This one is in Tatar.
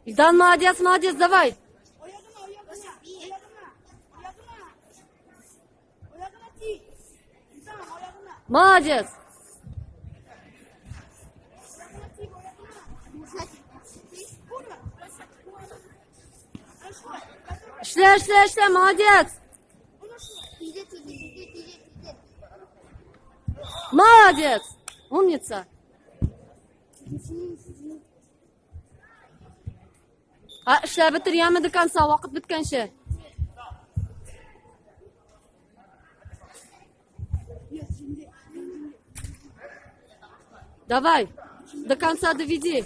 Илдан, молодец, молодец, давай. Молодец. Эшлә, эшлә, эшлә, молодец. Молодец. Умница. А, эшләп бетер, яме до конца, вакыт беткәнче. Давай, до конца доведи.